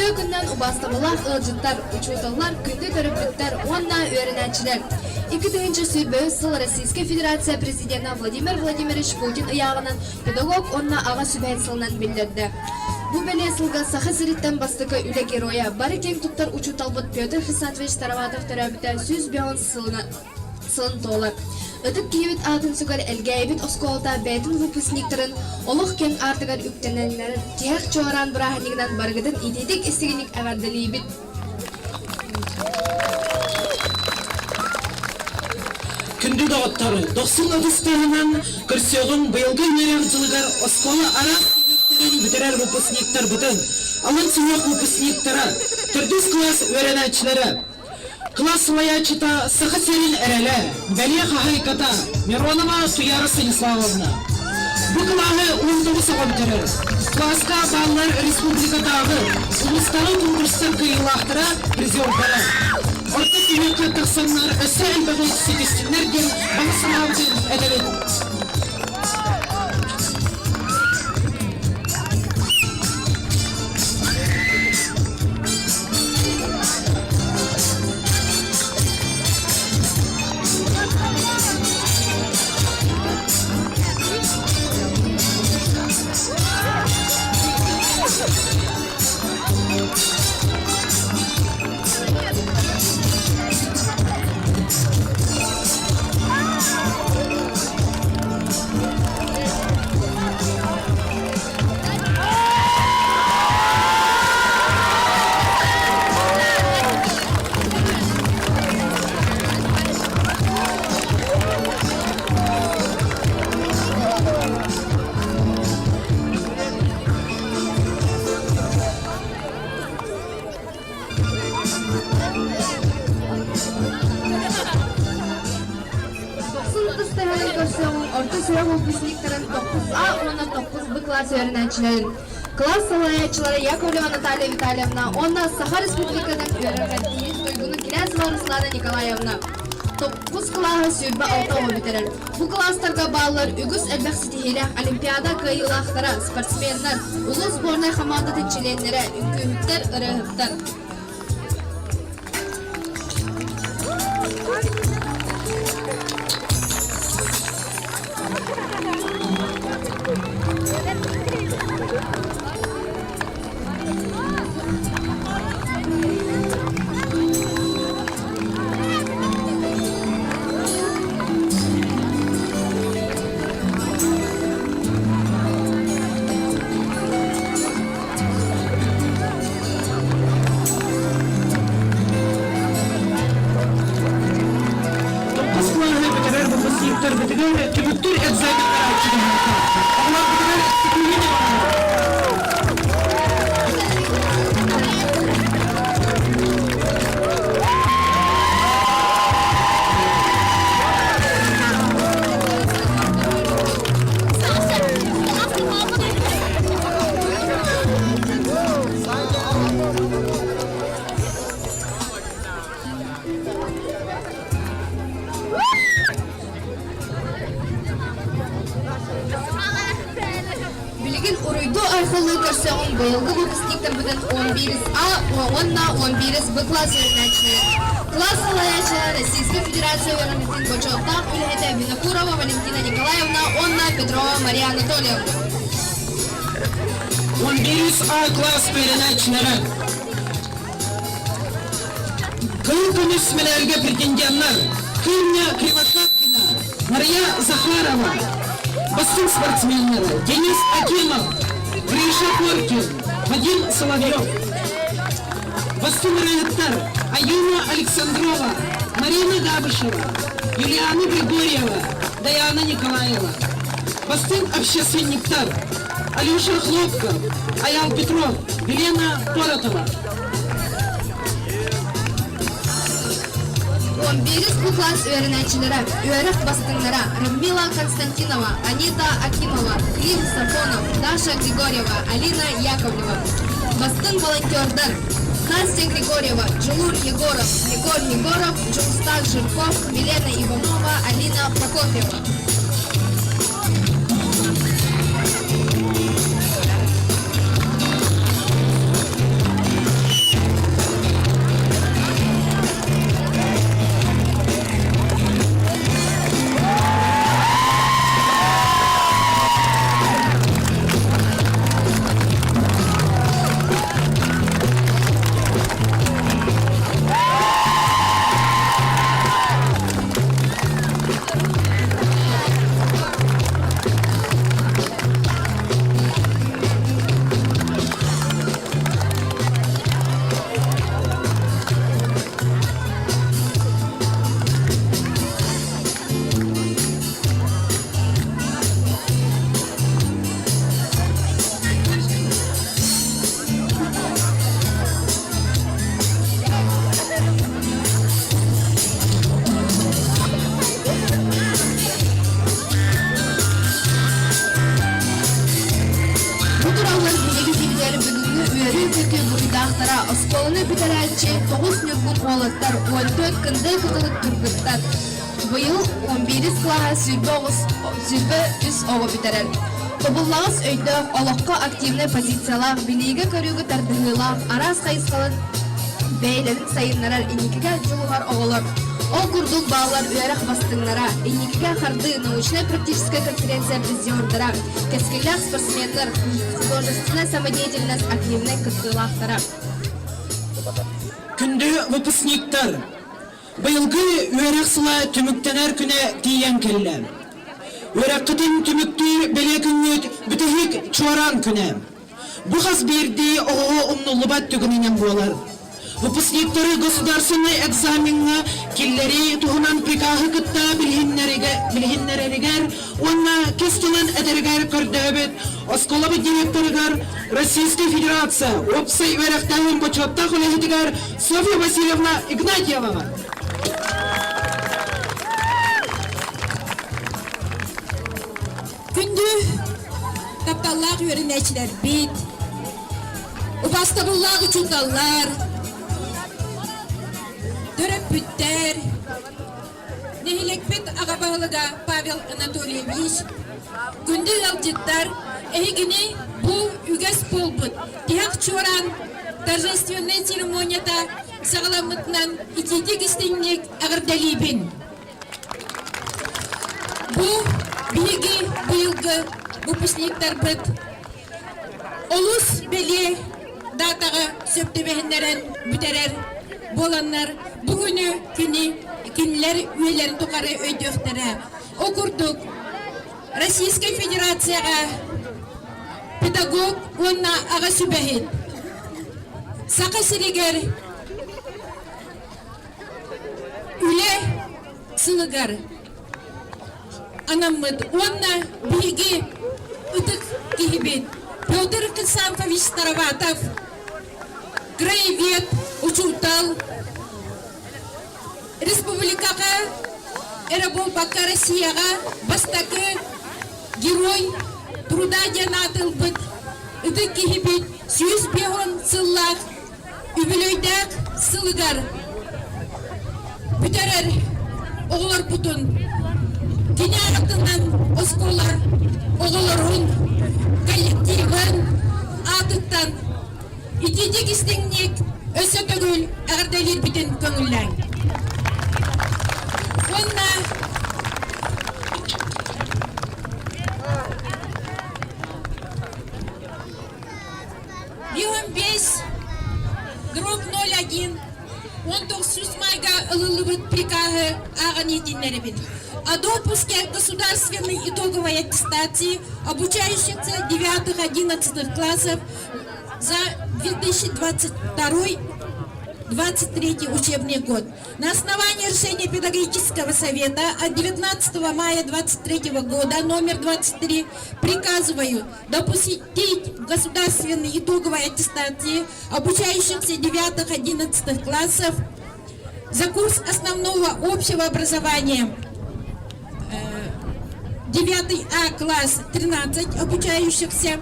Үтүө күнүнэн убаастабыллаах ыалдьыттар, учууталлар, күндү төрөппүттэр уонна үөрэнээччилэр! 2023 сыл Российскай Федерация Президенэ Владимир Владимирович Путин ыйааҕынан педагог уонна аҕа сүбэһит сылынан биллэрдэ. Бу бэлиэ сылга Саха сириттэн бастакы үлэ геройа, бары киэҥ туттар учууталбыт Петр Хрисантович Староватов төрөөбүтэ 105 сылынан сылын туолар. Ытык киһибит аатын сүгэр Элгээйибит оскуолата бэйэтин выпускниктарын олох кэм аартыгар үктэнэллэрин тиһэх чуораан бырааһынньыгынан барыгытын итиитик-истигиник эҕэрдэлиибит! Күндү доҕоттор, дохсун ытыс тыаһынан көрсүөҕүҥ быйылгы үөрэх дьылыгар оскуола араас сүһүөхтэрин бүтэрэр выпускниктарбытын, алын сүһүөх выпускниктара, төрдүс кылаас үөрэнээччилэрэ, Кылаас салайааччыта Саха сирин эрэлэ, бэлиэ хаһаайката Миронова Туяра Станиславовна. Бу кылааһы 19 оҕо бүтэрэр. Кылааска бааллар республикатааҕы, улуустааҕы конкурстар кыайыылаахтара, призердара. Орто сүһүөххэ тахсаннар өссө элбэҕи ситистиннэр диэн баҕа санаабытын этэбит. Дохсун ытыс тыаһын көрсөҕүҥ орто сүрэх выпускниктарын 9А уонна 9Б кылаас үөрэнээччилэрин, кылаас салайааччылара Яковлева Наталья Витальевна уонна Саха Республикатын үөрэҕирдиитин туйгуна Кирясова Руслана Николаевна. Тохсус кылааһы 26 оҕо бүтэрэр. Бу кылаастарга бааллар үгүс элбэх ситиһиилээх олимпиада кыайыылаахтара, спортсменнар, улуус сборнай хамаандатын чилиэннэрэ, үҥкүүһүттэр, ырыаһыттар. Тохсус кылааһы бүтэрэр выпускниктарбытыгар түмүктүүр экзамен тарааччылаһыахха. Оҕолорбутугар ситиһиини баҕарабыт. Билигин уруйдуу-айхаллыы көрсөҕүҥ быйылгы выпускниктарбытын 11 А уонна 11 Б класс үөрэнээччилэрэ. Кылаас салайааччылара Российскай Федерация үөрэҕирдиитин бочуоттаах үлэһитэ Винокурова Валентина Николаевна уонна Петрова Мария Анатольевна. 11 А класс үөрэнээччилэрэ. Кыһыл көмүс мэлээлгэ претенденнар Кыымня Кривошапкина, Мария Захарова, бастыҥ спортсменнары Денис Акимов, Гриша Коркин, Вадим Соловьев, бастыҥ ырыаһыттар Аюна Александрова, Марина Габышева, Юлиана Григорьева, Даяна Николаева, бастыҥ общественниктар Алеша Хлопков, Аял Петров, Елена Поротова. 11 бу класс үөрэнээччилэрэ, үөрэх бастыҥнара Радмила Константинова, Анита Акимова, Клим Сафонов, Даша Григорьева, Алина Яковлева. Бастыҥ волонтердар Настя Григорьева, Дьулур Егоров, Егор Егоров, Дьулустан Жирков, Милена Иванова, Алина Прокопьева. үөрүү-көтүү буруйдаахтара оскуоланы бүтэрээччи тоҕус ньургун уолаттар, 14 кындыы кытылык кыргыттар. Быйыл 11 кылааһа 23 оҕо бүтэрэр. Тобуллаҕас өйдөөх, олоххо активнай позициялаах, билиигэ-көрүүгэ тардыһыылаах, араас хайысхаларын бэйэлэрин сайыннарар инникигэ дьулуһар оҕолор. Ол курдук бааллар үөрэх бастыҥнара, инникигэ хардыы научнай-практическай конференция призердара, кэскиллээх спортсменнар, художественная самодеятельность активнай кыттыылаахтара. Күндү выпускниктар! Быйылгы үөрэх сыла түмүктэнэр күнэ тиийэн кэллэ. Үөрэххитин түмүктүүр бэлиэ күҥҥүт бүтэһик чуораан күнэ. Бу хас биирдии оҕоҕо умнуллубат түгэнинэн буолар. Выпускниктары государственнай экзамеҥҥа киллэрии туһунан прикаһы кытта билиһиннэрэригэр уонна кэс тылын этэригэр көрдөһөбүт оскуолабыт директорыгар Российскай Федерация уопсай үөрэхтээһин бочуоттаах үлэһитигэр Софья Васильевна Игнатьеваҕа. Күндү тапталлаах үөрэнээччилэрбит, убаастабыллаах учууталлар, төрөппүттэр, нэһилиэкпит аҕа баһылыга Павел Анатольевич, күндү ыалдьыттар, эһигини бу үгэс буолбут тиһэх чуораан торжественнай церемонията саҕаламмытынан итиитик истиҥник эҕэрдэлиибин! Бу биһиги быйылгы выпускниктарбыт олус бэлиэ даатаҕа сөп түбэһиннэрэн бүтэрэр буоланнар, бу күнү кини кинилэр үйэлэрин тухары өйдүөхтэрэ. Ол курдук Российскай Федерацияҕа педагог уонна аҕа сүбэһит Саха сиригэр Үлэ сылыгар анаммыт уонна биһиги ытык киһибит Петр Хрисанфович Староватов краевед, учуутал, республикаҕа эрэ буолбакка Россияҕа бастакы герой труда диэн ааты ылбыт ытык киһибит 150 сыллаах Үбүлүөйдээх сылыгар бүтэрэр оҕолорбутун кини аатынан оскуола оҕолорун коллективын аатыттан итиитик истиҥник өссө төгүл эҕэрдэлиирбитин көҥүллээҥ. Уонна 15 дробь 01 19 майга ылыллыбыт прикаһы ааҕан иһитиннэрэбин. О допуске государственной итоговой аттестации обучающихся 9-11 классов за 2022-2023 учебный год. На основании решения Педагогического совета от 19 мая 2023 года номер 23 приказываю допустить государственной итоговой аттестации обучающихся 9-11 классов за курс основного общего образования 9 А класс 13 обучающихся,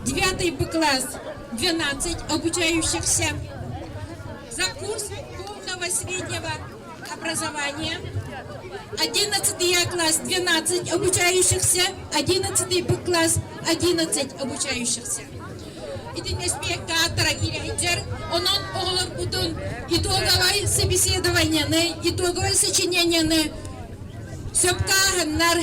9 Б класс 12 обучающихся, за курс полного среднего образования 11 А класс 12 обучающихся, 11 Б класс 11 обучающихся. Итиннеспиэккэ ааттара киирээччэр, онон оҕолорбутун итоговай собеседованиены, итоговай сочинениены сөпкө ааһыннар,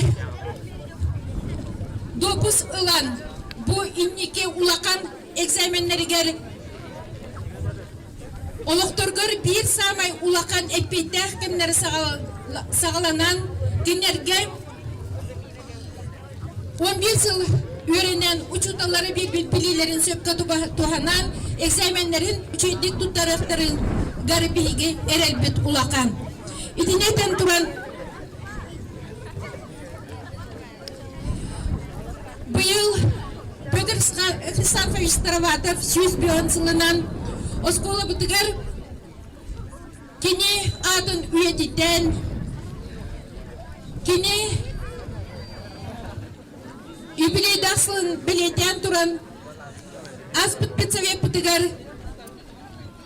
допуск ылан бу инники улахан экзаменнарыгар Олохторгор биир саамай улахан эппиэттээх кэмнэр саҕаланан, кинилэргэ 11 сыл үөрэнэн, учууталлары биэрбит билиилэрин сөпкө туһанан, экзаменнарын үчүгэйдик туттарыахтарыгар биһиги эрэлбит улахан. Итини этэн туран, Быйыл Петр Хрисанфович Староватов 105 сылынан оскуолабытыгар кини аатын үйэтитэн, кини юбилейдаах сылын бэлиэтээн туран. Ааспыт педсовеппытыгар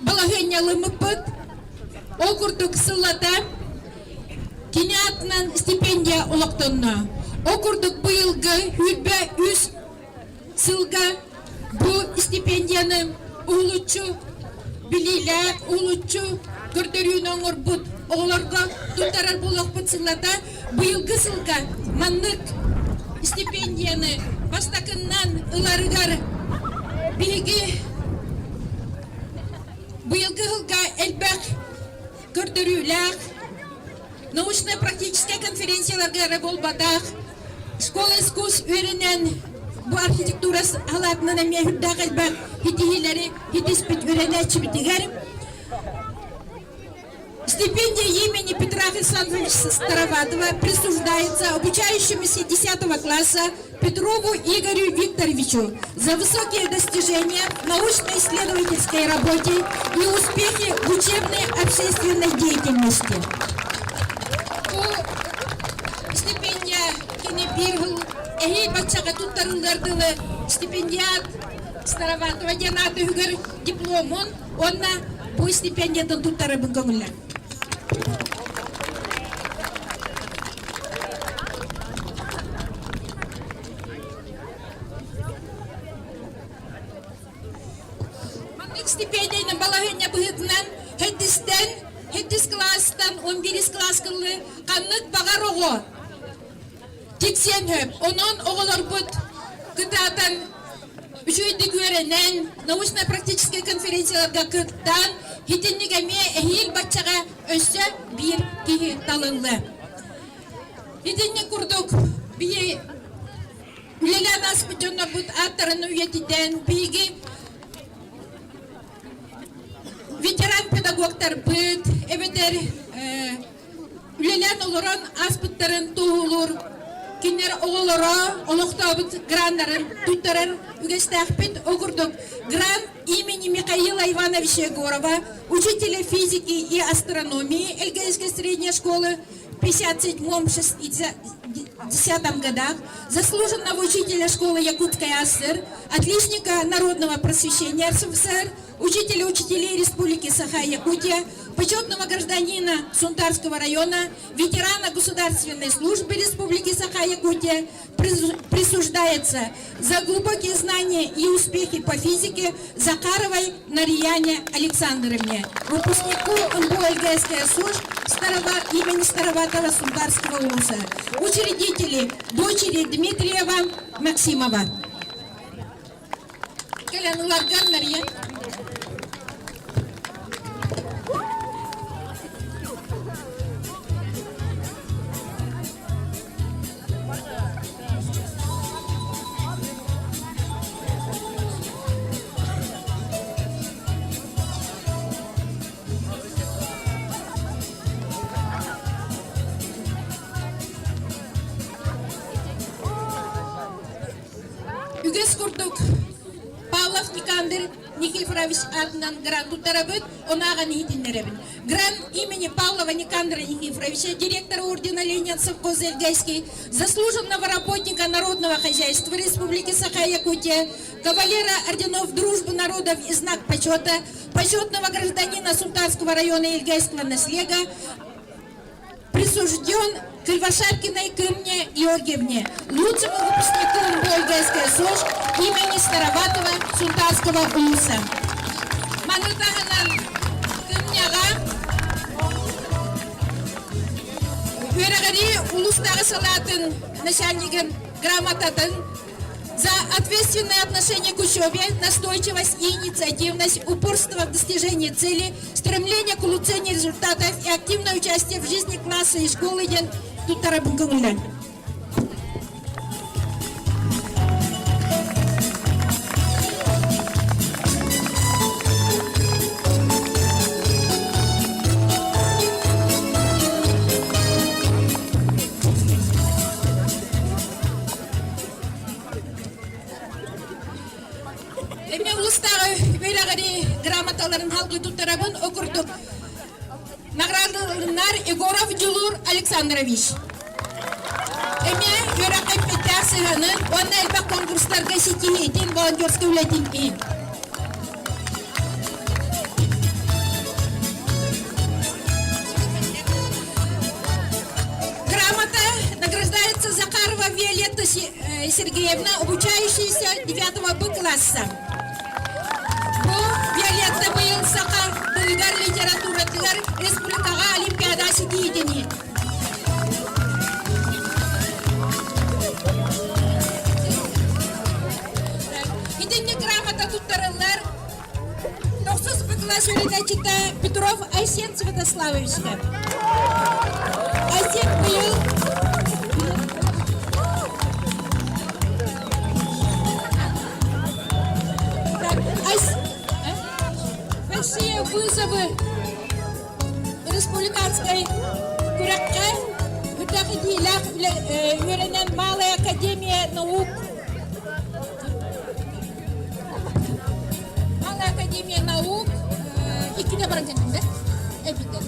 балаһыанньалыммыппыт. Ол курдук сыллата кини аатынан стипендия олохтонно. Ол курдук быйылгы 23 сылга бу стипендияны уһулуччу билиилээх, уһулуччу көрдөрүүнү оҥорбут оҕолорго туттарар буолуохпут сыллата. Быйылгы сылга маннык стипендияны бастакыннан ыларыгар биһиги быйылгы сылга элбэх көрдөрүүлээх научно-практическай конференцияларга эрэ буолбатах, школа искусств үөрэнэн бу архитектура салаатынан эмиэ үрдээх элбэх ситиһиилэри ситиспит үөрэнээччибитигэр Стипендия имени Петра Александровича Староватова присуждается обучающемуся 10 класса Петрову Игорю Викторовичу за высокие достижения в научно-исследовательской работе и успехи в учебной общественной деятельности. Бу стипендия кини биир сыл эһиил баччаҕа туттарыллар дылы стипендиат Староватова диэн ааты үһүгэр дипломун уонна бу стипендиятын туттарарбын көҥүллэр. Маннык стипендияны балаһыанньа быһыытынан хэттистэн, хэттис кылаастан 11 кылааскылыы ханнык баҕар оҕо тиксиэн сөп. Онон оҕолорбут кытаатан үчүгэйдик үөрэнэн, научно-практическай конференцияларга кыттан, итинник эмиэ эһиил баччаҕа өссө биир киһи талыллыа. Итинник курдук биһи үлэлээн ааспыт дьоннорбут ааттарын үйэтитэн, биһиги ветеран педагогтарбыт эбэтэр үлэлээн олорон ааспыттарын туоһулуур кинилэр оҕолоро олохтообут граннарын туттарар үгэстээхпит. Ол курдук грант имени Михаила Ивановича Егорова, учителя физики и астрономии Эльгейской средней школы в 57-60 годах, заслуженного учителя школы Якутской АССР, отличника народного просвещения РСФСР, учителя учителей Республики Саха-Якутия, почетного гражданина Сунтарского района, ветерана государственной службы Республики Саха-Якутия, присуждается за глубокие знания и успехи по физике Захаровой Нарияне Александровне, выпускнику МБУ ЛГСК СУШ Старова, имени Староватого Сунтарского УЛУСа, учредители, дочери Дмитриева Максимова. Кэлэн ыларгар Нария. Үгэс курдук Павлов Никандр Никифорович аатынан грант туттарабыт, ону ааҕан иһитиннэрэбин. Грант имени Павлова Никандра Никифоровича, директора ордена Ленин совхоза Эльгайский, заслуженного работника народного хозяйства Республики Саха-Якутия, кавалера орденов Дружбы народов и знак почета, почетного гражданина Сунтарского района Эльгайского наслега, присужден Кривошапкиной Кымне Георгиевне, лучшему выпускнику МБО СОЖ имени Староватова Сунтарского улуса. Маны таһынан Кымняҕа үөрэҕирии улуустааҕы салаатын начальнигын грамотатын За ответственное отношение к учебе, настойчивость и инициативность, упорство в достижении цели, стремление к улучшению результатов и активное участие в жизни класса и школы диэн туттарабын көҥүллэн. Эмиэ улустааҕы үөрэҕири грамоталарын халгыы туттарабын. Ол курдук наградаланнар Егоров Дьулуур Александрович. Эмиэ үөрэххэ эппиттээх сыһыанын уонна элбэх конкурстарга ситиһиитин волонтерскай үлэтин иһин. Награждается Захарова Виолетта Сергеевна, обучающаяся 9 Б класса. Бу Виолетта быйыл саха тылыгар литературатыгар республикаҕа олимпиада ситиһиитини. Итинник грамота туттарыллар Тохсус кылаас үөрэнээччитэ Петров Айсен Святославовичка. Айсен быйыл Большие вызовы республиканской күрэххэ үрдэх идиилээх үөрэнэн Малая академия наук Малая академия наук иккиде баран кэллим да эбитен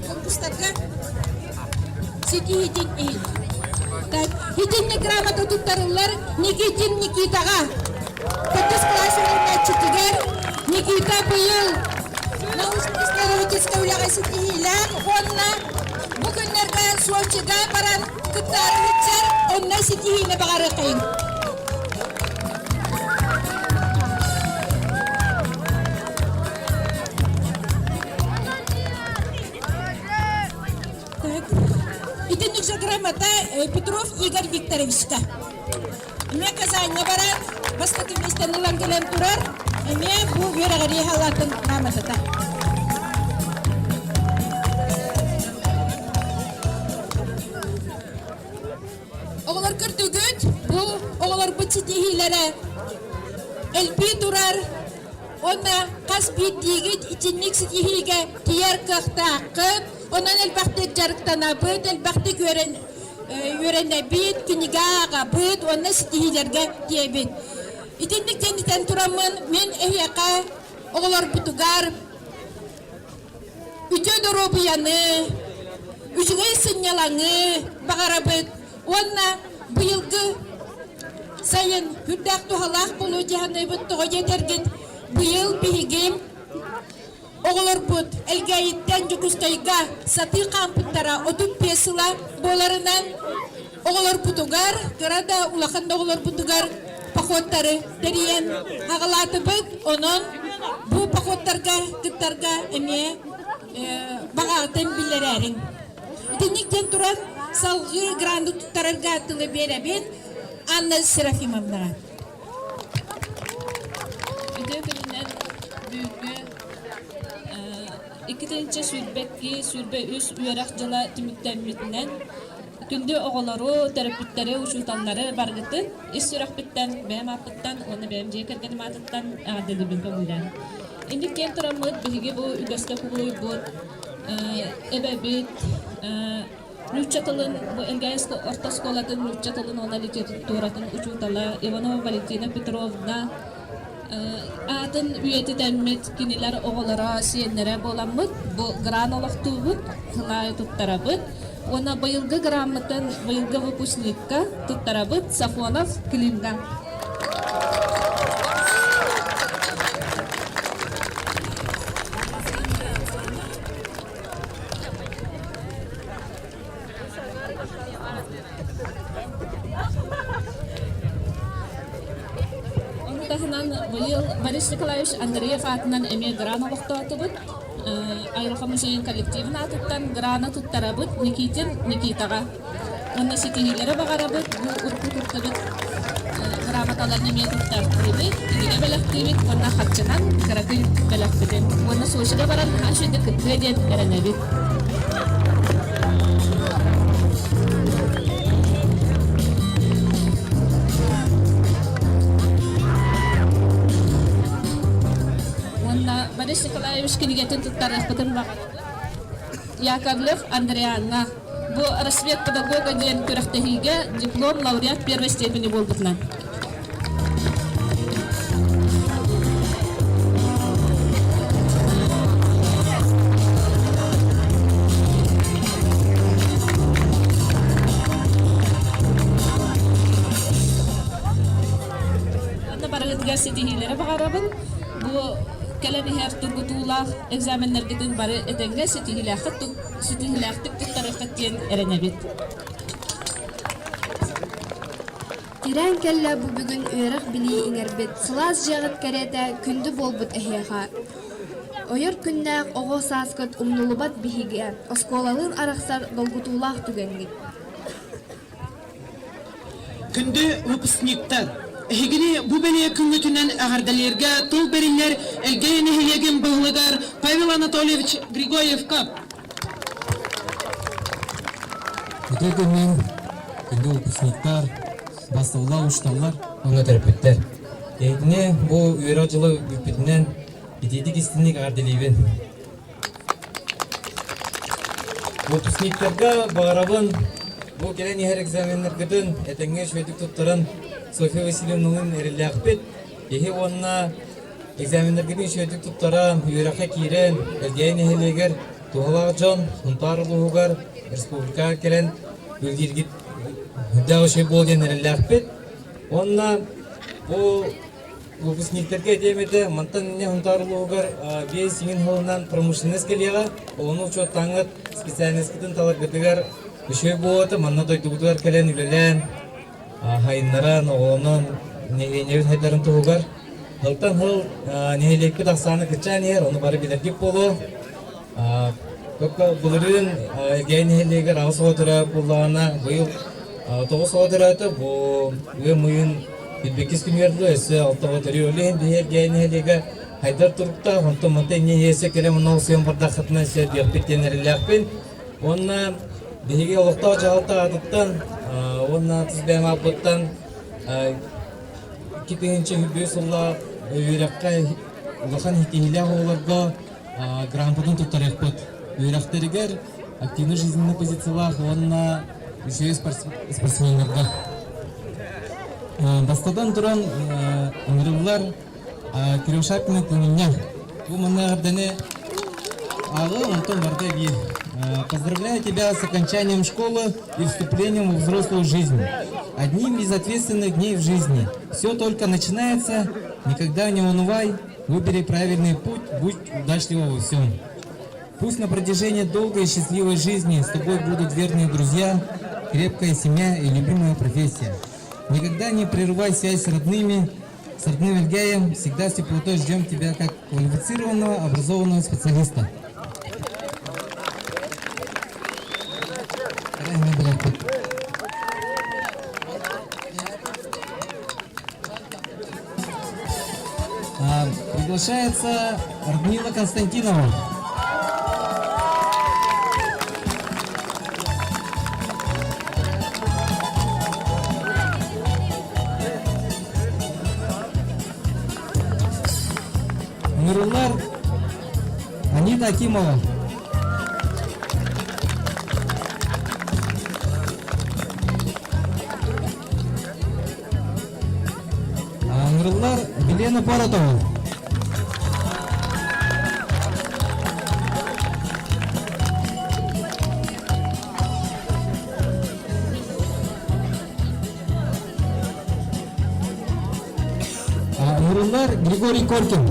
конкурстарга ситиһитин иһин так итинник грамота туттарыллар Никитин Никитаҕа төрдүс класс үөрэнээччитигэр Никита быйыл научно-исследовательскай үлэҕэ ситиһиилээх уонна бу күннэргэ Сочига баран кыттаары сылдьар онно ситиһиини баҕарыаххайыҥ. Так. Итинник же грамота Петров Игорь Викторовичка. Эмиэ Казаньҥа баран, бастакы миэстэни ылан кэлэн турар, эмиэ бу үөрэҕирии халаатын грамотата. Оҕолор көрдүгүт, бу оҕолорбут ситиһиилэрэ элбии турар уонна хас биирдиигит итинник ситиһиигэ тиийэр кыахтааххыт. Онон элбэхтик дьарыктанабыт, элбэхтик үөрэн үөрэнэбит, кинигэ ааҕабыт уонна ситиһиилэргэ тиийэбит. Итинник тэнитэн тураммын мин эһиэхэ оҕолорбутугар үтүө доруобуйаны, үчүгэй сынньалаҥы баҕарабыт уонна быйылгы сайын үрдээх туһалаах буолуо дьаһаныыбыт тоҕо диэтэргит быйыл биһиги Оҕолорбут Элгээйиттэн Дьокуускайга сатыы хаампыттара 35 сыла буоларынан оҕолорбутугар, кыра да улахан да оҕолорбутугар походтары тэрийэн аҕалаатыбыт. Онон бу походтарга кыттарга эмиэ баҕаҕытын биллэрээриҥ. Итинник диэн туран салҕыы гранды туттарарга тылы биэрэбин Анна Серафимовнаҕа. Үтүө күнүнэн бүгүҥҥү 2 22 23 үөрэх дьыла түмүктэммитинэн күндү оҕолору, төрөппүттэри, учууталлары барыгытын ис сүрэхпиттэн, бэйэм ааппыттан уонна бэйэм дьиэ кэргэним аатыттан эҕэрдэлиибин көҥүлээн. Инник киэн тураммыт биһиги бу үгэскэ кубулуйбут эбэбит Нуучча тылын бу Элгээйи орто оскуолатын нуучча тылын уонна литературатын учуутала Иванова Валентина Петровна аатын үйэтитэммит кинилэр оҕолоро, сиэннэрэ буоламмыт бу гран олохтуубут, сылаайы туттарабыт уонна быйылгы граммытын быйылгы выпускникка туттарабыт Сафонов Климга. Ону таһынан быйыл Борис Николаевич Андреев аатынан эмиэ гран олохтоотубут. Айылҕа музейын коллективын аатыттан граны туттарабыт Никитин Никитаҕа. Уонна ситиһиилэри баҕарабыт, бу урукку туттубут грамоталарын эмиэ туттартыыбыт, кинигэ бэлэхтиибит уонна харчынан кыракый бэлэхпитин. Уонна Сочига баран наһаа үчүгэйдик кыттыа диэн эрэнэбит. Уонна Борис Николаевич кинигэтин туттарыахпытын баҕарабыт. Яковлев Андрианна Бу «Рассвет педагога» диэн күрэхтэһиигэ диплом лауреат первой степени буолбутунан. Онно барыгытыгар ситиһиилэри баҕарабын. Бу кэлэн иһэр тургутуулаах экзаменнаргытын бары этэҥҥэ ситиһиилээххит ситиһиилээхтик туттарыаххыт диэн эрэнэбит. Тирээн кэллэ бу бүгүн үөрэх-билии иҥэрбит, сылаас дьиэҕит кэриэтэ күндү буолбут эһиэхэ. Ойор күннээх оҕо сааскыт умнуллубат биһигэ, оскуолалыын арахсар долгутуулаах түгэҥҥит. Күндү выпускниктар! Эһигини бу бэлиэ күҥҥүтүнэн эҕэрдэлииргэ тыл бэриллэр Элгээйи нэһилиэгин баһылыгар Павел Анатольевич Григорьевка. Үтүө күнүн, күндү выпускниктар, басталлаах учууталлар уонна төрөппүттэр. Эһигини бу үөрэх дьыла бүппүтүнэн итиитик истиҥник эҕэрдэлиибин. Выпускниктарга баҕарабын бу кэлэн иһэр экзаменнаргытын этэҥҥэ үчүгэйдик туттаран Софья Васильевналыын эрэллээхпит. Киһи уонна экзаменнаргытын үчүгэйдик туттаран, үөрэххэ киирэн, Элгээйи нэһилиэгэр туһалаах дьон Сунтаар улууһугар республикаҕа кэлэн үлэлииргит үрдээх үчүгэй буол диэн эрэллээхпит. Уонна бу Выпускниктарга этиэм этэ, мантан инньэ Сунтаар улууһугар 5 иҥин сылынан промышленность кэлиэҕэ. Ону учуоттааҥҥыт специальноскытын таларгытыгар үчүгэй буолуо Манна дойдубутугар кэлэн үлэлээн, хайыннаран, оҕолонон, нэһилиэнньэбит сайдарын туһугар. Сылтан сыл нэһилиэкпит ахсаана кыччаан иһэр, ону бары билэргит буолуо. Только былырыын Элгээйи нэһилиэгэр 8 оҕо төрөөбүт буоллаҕына, быйыл 9 оҕо төрөөтө. Бу ыам ыйын билбиккис күнүгэр дылы өссө 6 оҕо төрүө. Ол иһин биһи Элгээйи нэһилиэгэ хайдар туруктаах, онтон манта инньэ иэсэ кэлэн онно олсуйан бардаххытына өссө диэхпит диэн эрэллээхпин. Уонна биһиги олохтоох дьаһалта аатыттан уонна тус бэйэм ааппыттан 2003 сыллаах үөрэххэ улахан ситиһиилээх оҕолорго грамотатын туттарыахпыт. Үөрэхтэригэр активный жизненный позициялаах уонна үчүгэй спортсменнарга. Бастатан туран ыҥырыллар Кирюшакина Куниня. Бу манна эҕэрдэни ааҕы, онтон барда биир. Поздравляю тебя с окончанием школы и вступлением в взрослую жизнь. Одним из ответственных дней в жизни. Все только начинается, никогда не унывай, Выбери правильный путь, будь удачлива во всем. Пусть на протяжении долгой и счастливой жизни с тобой будут верные друзья, крепкая семья и любимая профессия. Никогда не прерывай связь с родными, с родным Эльгеем, всегда с теплотой ждем тебя как квалифицированного, образованного специалиста. Приглашается Радмила Константинова. Нурулар Анита Акимова. Ыҥырыллар Елена Поротова. Ыҥырыллар Григорий Коркин.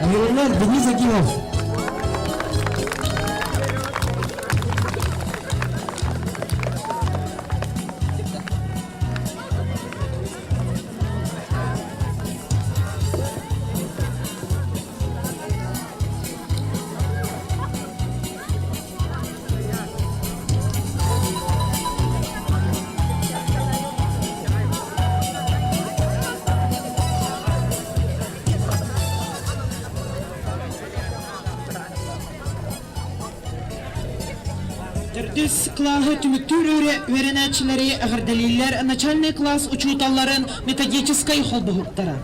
Ыҥырыллар Денис Акимов. Төрдүс кылааһы түмүктүүр үөрэнээччилэри эҕэрдэлииллэр начальный класс учууталларын методическай холбоһуктара.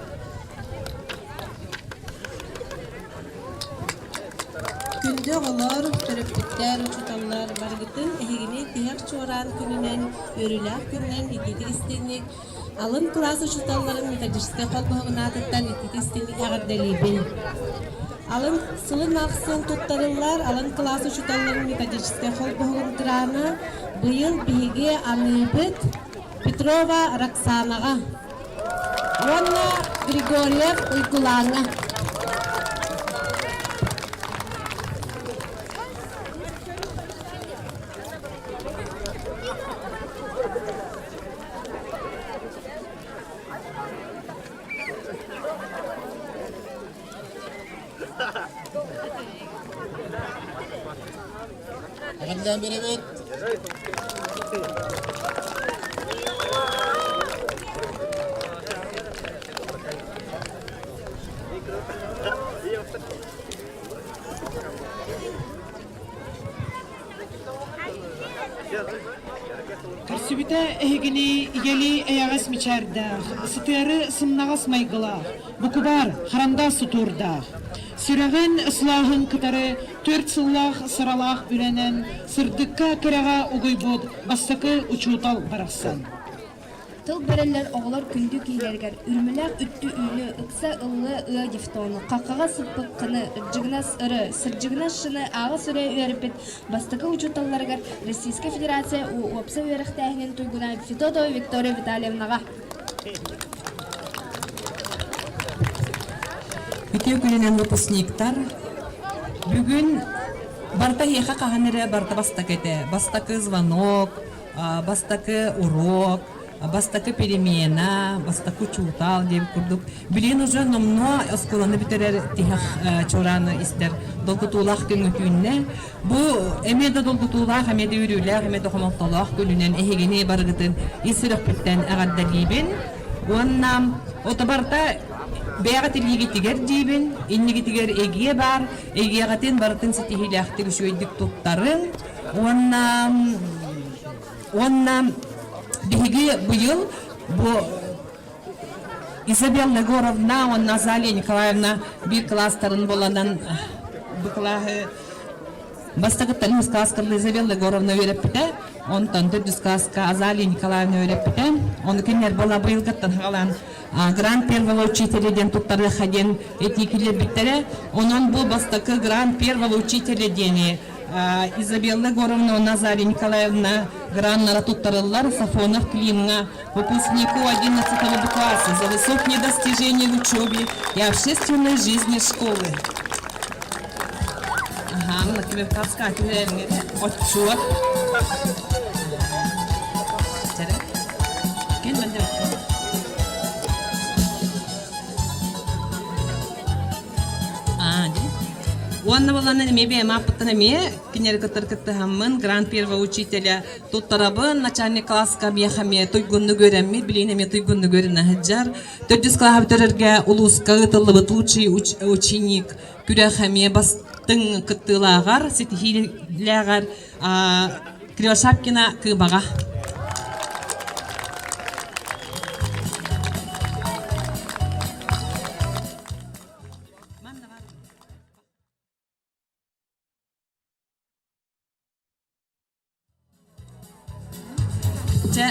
Күндү оҕолор, төрөппүттэр, учууталлар барыгытын эһигини тиһэх чуораан күнүнэн, үөрүүлээх күнүнэн итиитик истиҥник алын кылаас учууталларын методическай холбоһугун аатыттан итиитик истиҥник эҕэрдэлиибин. Алын сылын ахсын туттарыллар алын кылаас учууталларын методическай холбоһугун грана быйыл биһиги аныыбыт Петрова Роксанаҕа уонна Григорьев Уйгулааҥҥа. Эҕэрдэлээн биэрэбит. Көрсүбүтэ эһигини ийэлии эйэҕэс мичээрдээх, сытыары сымнаҕас майгылаах, букубаар харандаас сутуурдаах. Сүрэҕин сылааһын кытары түөрт сыллаах сыралаах үлэнэн сырдыкка кэрэҕэ угуйбут бастакы учуутал барахсан. Тыл бэриллэр оҕолор күндү киһилэригэр үрүмэлээх үттү үүнү, ыкса ыллыа ыа дифтону, хаххаҕа сыппыккыны, ырдьыгынас ыры, сырдьыгынас шыны ааҕа суруйа үөрэппит бастакы учууталларыгар Российскай Федерация уопсай үөрэхтээһинин туйгуна Федотова Виктория Витальевнаҕа. Үтүө күнүнэн выпускниктар! Бүгүн барыта эһиэхэ хаһан эрэ барыта бастакы этэ. Бастакы звонок, бастакы урок, бастакы перемена, бастакы учуутал диэн курдук. Билигин уже номнуо оскуоланы бүтэрэр тиһэх чуорааны истэр долгутуулаах күҥҥү түүннэ. Бу эмиэ да долгутуулаах, эмиэ да үөрүүлээх, эмиэ да хомолтолоох күнүнэн эһигини барыгытын ис сүрэхпиттэн эҕэрдэлиибин. Уонна ото барыта бэйэҕит илиигитигэр диибин, иннигитигэр эгиэ баар, эгиэҕитин барытын ситиһиилээхтик үчүгэйдик туттарыҥ. Уонна уонна биһиги быйыл бу Изабелла Егоровна уонна Азалия Николаевна биир кылаастарын буоланан бу кылааһы бастакыттан үһүс кылааска Изабелла Егоровна үөрэппитэ, онтон төрдүс кылааска Азалия Николаевна үөрэппитэ. Ону кинилэр буола быйылгыттан хаалан гран первого учителя диэн туттарыахха диэн этии киллэрбиттэрэ. Онон бу бастакы гран первого учителя диэни Изабелла Егоровна уонна Азалия Николаевна граннара туттарыллар Сафонов Климҥа выпускнику 11 класса за высокие достижения в учебе и общественной жизни школы. Ага, например, отчет. Уонна баланан эмиэ бэйэм ааппыттан эмиэ кинилэри кытары кыттыһаммын гран первого учителя туттарабын начальник класска миэхэ эмиэ туйгуннук үөрэммит билигин эмиэ туйгуннук үөрэнэ сылдьар төрдүс кылааһы бүтэрэргэ улууска ыытыллыбыт лучший ученик күрэх эмиэ бастыҥ кыттыылааҕар ситиһиилээҕэр Кривошапкина Кыыбаҕа Чэ,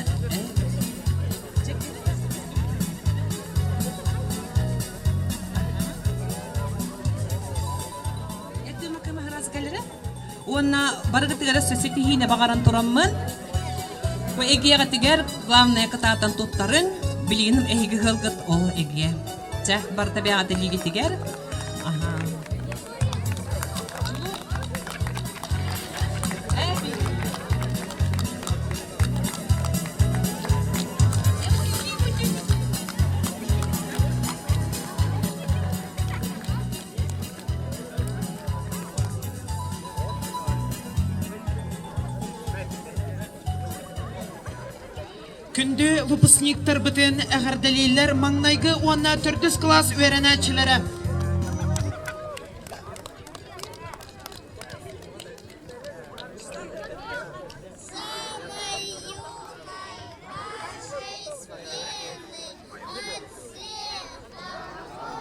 Уонна барыгытыгар өссө ситиһиини баҕаран тураммын, бу эгиэҕитигэр главное кытаатан туттарыҥ, билигин эһиги ыалгыт ол эгиэ. Чэ, барыта бэйэҕит илиигитигэр. Аха. Күндү выпускниктарбытын эҕэрдэлииллэр маҥнайгы уонна төрдүс кылаас үөрэнээччилэрэ. Самой юной нашей смены от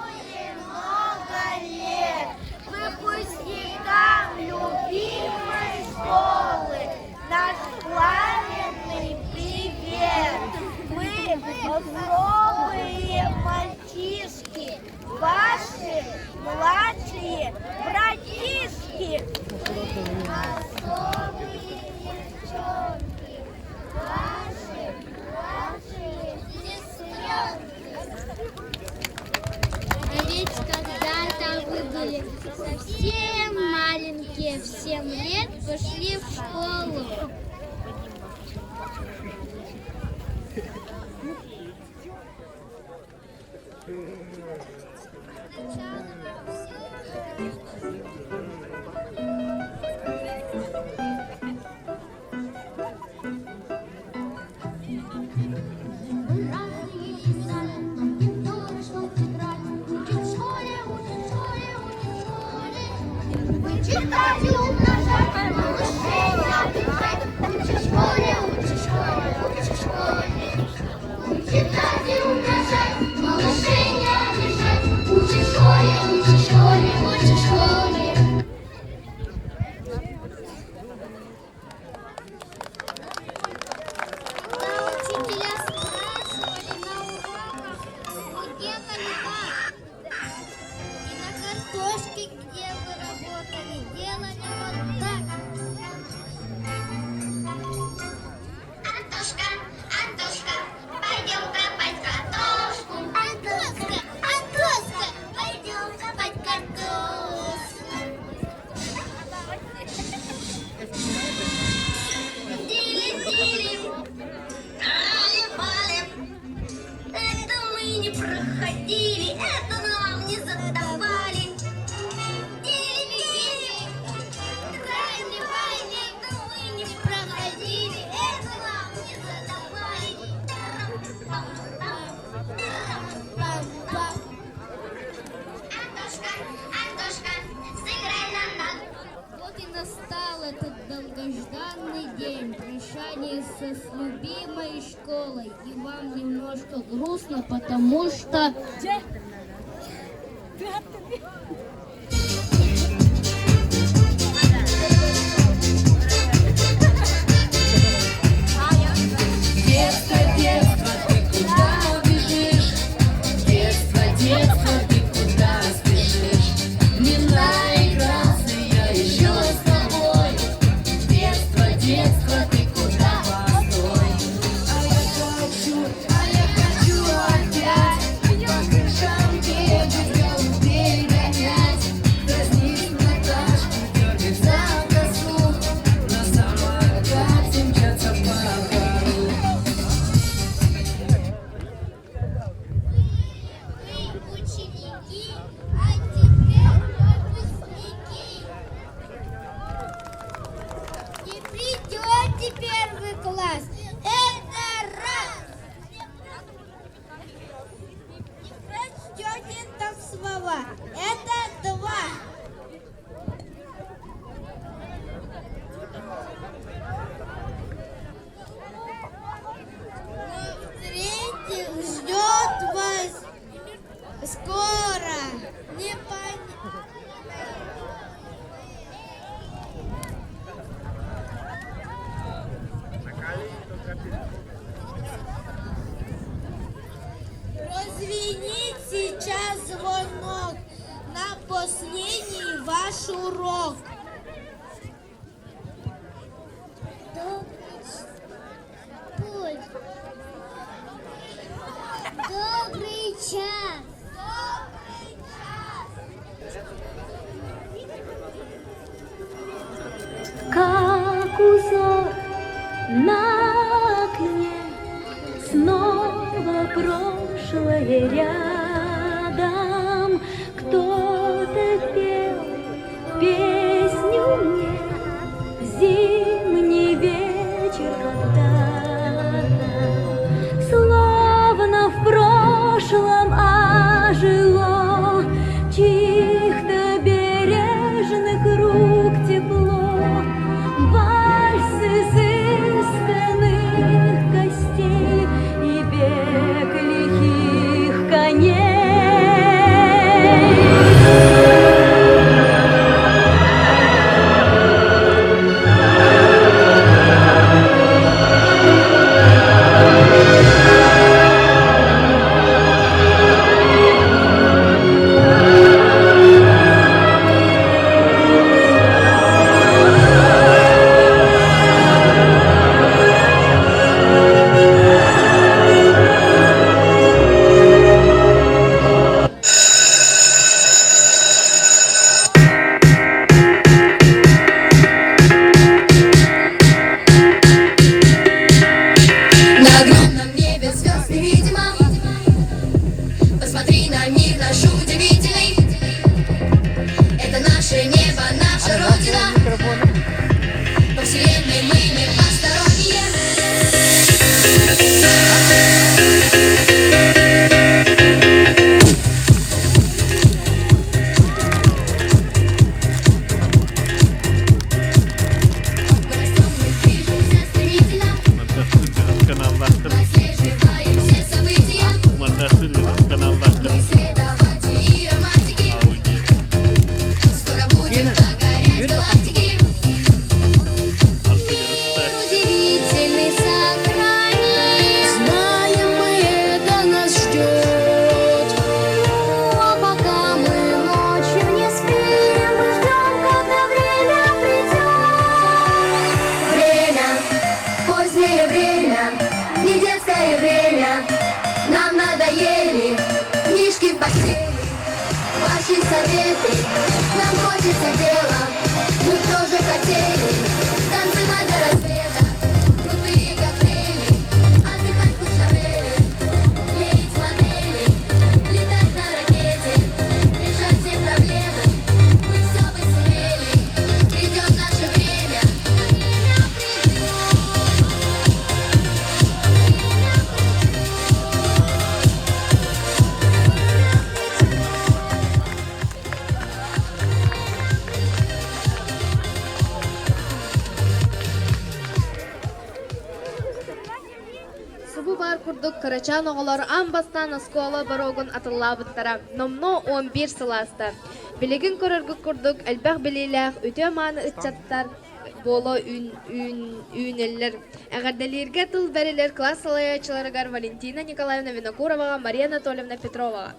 всех много лет выпускникам любимой школы наш пламенный привет. Мы особые мальчишки, ваши младшие. Маленькие братишки. Особые девчонки, ваши младшие сестренки. А ведь когда-то вы были совсем маленькие, в 7 лет пошли в школу. Читать и умножать, малышей обижать, Учи в школе, учи в школе, учи в школе. Читать и умножать, малышей не обижать, Учи в школе, учи в школе, учи в школе. Когда учителя спрашивали на уроках, вы делали как? И на картошке, где вы работали, делали вот так. Антошка, Антошка, пойдем копать картошку. Антошка, Антошка, пойдем копать картошку. Дили-дили, трали-вали. Это мы не проходили, это нам не задавали. Дили-дили, трали-вали, это мы не проходили, это нам не задавали. Тарам-пам-пам, тарам-пам-пам. Антошка, Антошка, сыграй нам на Вот и настал этот долгожданный день прощания со с любимой школой. И вам немножко грустно, потому что... Детство, детство, ты куда бежишь? Детство, детство, ты куда спешишь? Не наигрался я еще с тобой. Детство, детство, ты куда постой? А я хочу, а я хочу опять по крышам бегать, голубей гонять, дразнить Наташку, дергать за косу, на самокате мчаться по двору. Вы ученики, а теперь выпускники. Не придете первый класс. Это раз. Не прочтете там слова. Это два. Но в-третьих, ждет вас скоро. Не пон... Прозвенит сейчас звонок на последний ваш урок. Добрый путь. Добрый час. Добрый час. Как узор на окне Снова прошлое рядом Кто-то пел песню. Удивительный сохранит. Знаем мы, это нас ждет. Ну, а пока мы ночью не спим, мы ждем, когда время придет. Время, позднее время, не детское время. Нам надоели книжки в постели. Ваши советы, нам хочется дела. Мы б тоже хотели танцевать до рассвета. Крутые коктейли, отдыхать в Куршавеле, клеить модели, летать на ракете, решать все проблемы. Мы все бы сумели, придет наше время. Время придет. Субу баар курдук кырачаан оҕолор аан бастаан оскуола боруогун атыллаабыттара номнуо 11 сыл ааста. Билигин көрөргүт курдук элбэх билиилээх үтүө-мааны ыччаттар буола үүнэллэр. Эҕэрдэлииргэ тыл бэрилэр кылаас салайааччыларыгар Валентина Николаевна Винокуроваҕа, Мария Анатольевна Петроваҕа.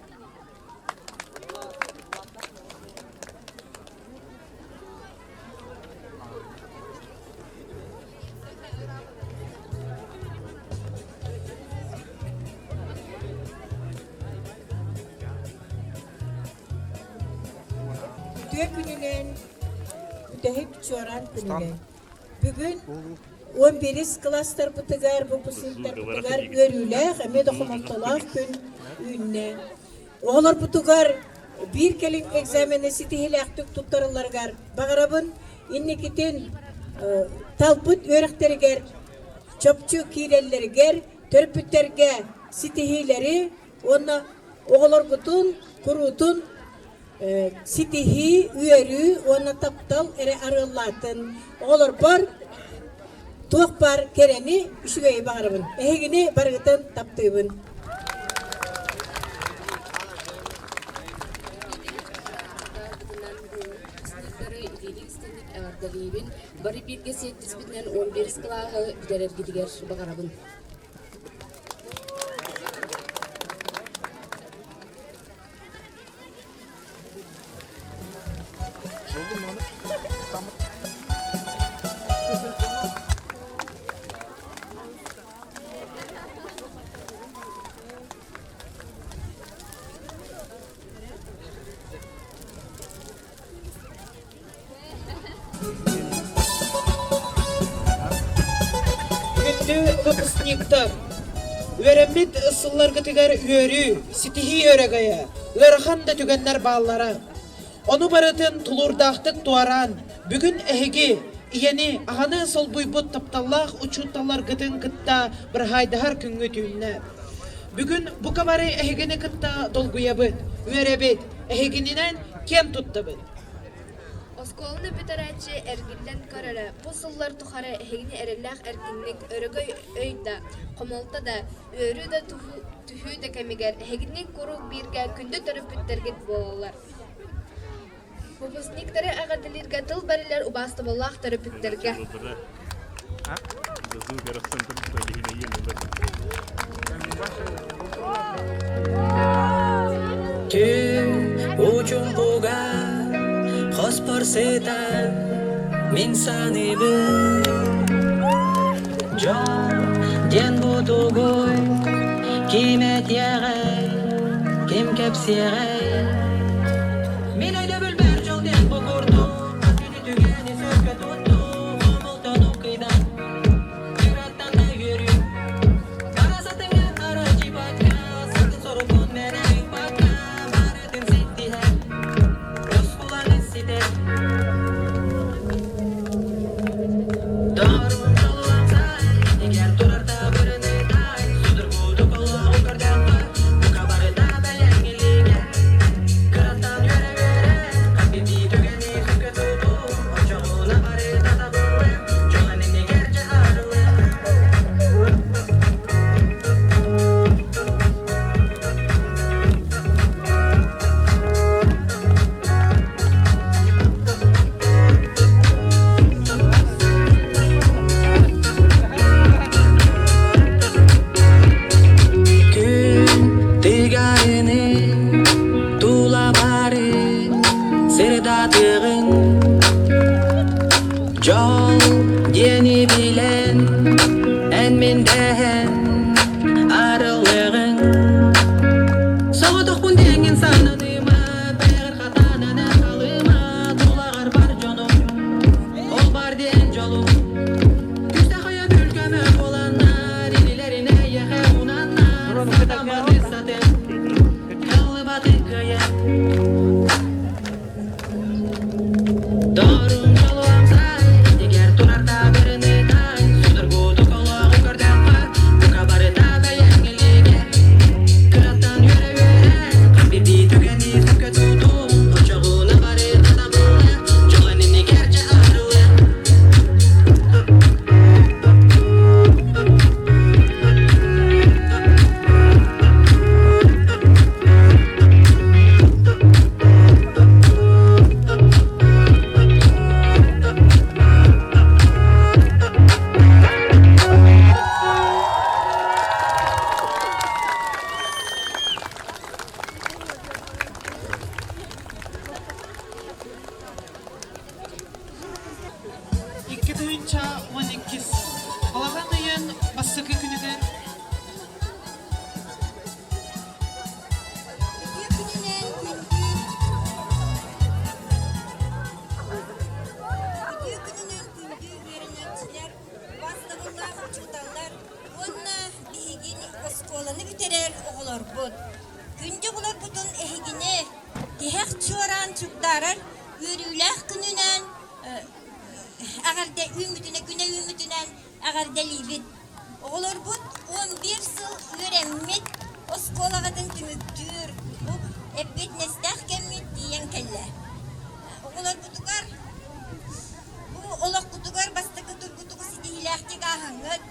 Үтүө күнүнэн, бүтэһик чуораан күнүнэн. Бүгүн 11 класстарбытыгар, выпускниктарбытыгар үөрүүлээх, эмиэ да хомолтолоох күн үүннэ. Оҕолорбутугар биир кэлим экзамены ситиһиилээхтик туттаралларыгар баҕарабын. Инникитин талбыт үөрэхтэригэр чопчу киирэллэригэр, төрөппүттэргэ ситиһиилэри уонна оҕолоргутун куруутун ситиһии, үөрүү уонна таптал эрэ арыаллаатын. Оҕолорбор туох баар кэрэни, үчүгэйи баҕарабын. Эһигини барыгытын таптыыбын. Эҕэрдэлиибин. Бары бииргэ сиэттиспитинэн 11 кылааһы бүтэрэргитигэр баҕарабын. Күндү выпускниктар! Үөрэммит сылларгытыгар үөрүү, ситиһии өрөгөйө, ыарахан да түгэннэр бааллара. Ону барытын тулуурдаахтык туораан, бүгүн эһиги ийэни, аҕаны солбуйбут тапталлаах учууталларгытын кытта быраһаайдаһар күҥҥүт үүннэ. Бүгүн бука бары эһигини кытта долгуйабыт, үөрэбит, эһигининэн киэн туттабыт. Оскуоланы бүтэрээччи эргиллэн көр эрэ, бу сыллар тухары эһигини эрэллээх эркинник өрөгөй өй да, хомолто да, үөрүү да түһүү да кэмигэр эһигини куруук бииргэ күндү төрөппүттэргит буолаллар. Выпускниктары эҕэрдэлииргэ тыл бэриллэр убаастабыллаах төрөппүттэргэ. Түн учумпуга хоспор сытан мин саныыбын Дьон диэн бутугуй ким этиэҕэй ким кэпсиэҕэй Мин өйдөбүлбэр дьол диэн бу курдук Түгэни сөпкө туттуу хомолтону кыйдан Кыраттан да үөрүү Арасатыҥа арачыпатка Сатын сорукун мэнэ ыппакка Барытын ситтиһэр Оскуланы ситэр Дорун толуламсай Игер турар табырыны тай Судургутук олоҕу көрдөххө Бука барыта бэлэҥилигэ. Эн-мин дэһэн арыллыаҕыҥ Соҕотохпун диэҥҥин сананыма Бэйэҕэр хатанан халыма Тулаҕар бар дьонум Ол бар диэн дьолум Күстэх өйөбүл көмө буоланнар Илилэрин эйиэхэ уунаннар Сатамматы сатын Кыллыбаты кыайан 2012 сыл Балаҕан ыйын бастакы күнүгэр Үтүө күнүнэн күндү Үтүө күнүнэн күндү үөрэнээччилэр, убаастабыллаах учууталлар уонна биһиги оскуоланы бүтэрэр оҕолорбут. Күндү оҕолорбутун эһигини тиһэх чуораан чугдаарар үөрүүлээх күнүнэн эҕэрдэ үүммүтүнэ күнэ үүммүтүнэн эҕэрдэлиибит. Оҕолорбут 11 сыл үөрэммит оскуолаҕытын түмүктүүр бу эппиэтинэстээх кэммит тиийэн кэллэ. Оҕолорбутугар бу олохпутугар бастакы тургутугу ситиһиилээхтик ааһаҥҥыт,